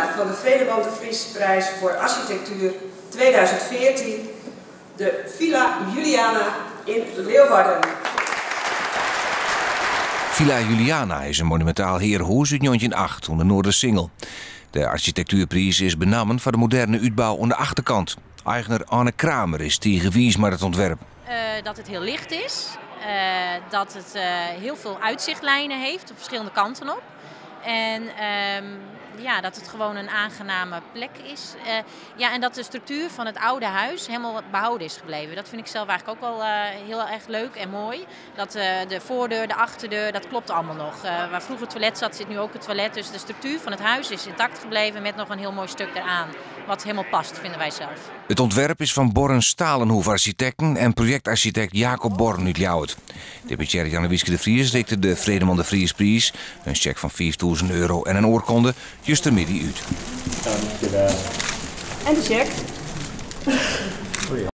Winnaar van de Vredeman de Vriesprijs voor Architectuur 2014, de Villa Juliana in Leeuwarden. Villa Juliana is in monumintaal hearehûs út 1908 oan de Noardersingel. De arsjitektuerpriis is benammen foar de moderne útbou oan de achterkant. Eigner Anne Kramer is tige wiis mei it ûntwerp. Dat het heel licht is, dat het heel veel uitzichtlijnen heeft op verschillende kanten op. En ja, dat het gewoon een aangename plek is. Ja, en dat de structuur van het oude huis helemaal behouden is gebleven. Dat vind ik zelf eigenlijk ook wel heel erg leuk en mooi. Dat de voordeur, de achterdeur, dat klopt allemaal nog. Waar vroeger het toilet zat, zit nu ook het toilet. Dus de structuur van het huis is intact gebleven met nog een heel mooi stuk eraan. Wat helemaal past, vinden wij zelf. It ûntwerp is fan Born Stalenhoef Architecten en projektarchitekt Jacob Born út Ljouwert. Deputearre Jannewietske de Vries rikte de Vredeman de Vriespriis, in sjek fan €5000 en in oarkonde, justermiddei út. En de sjek.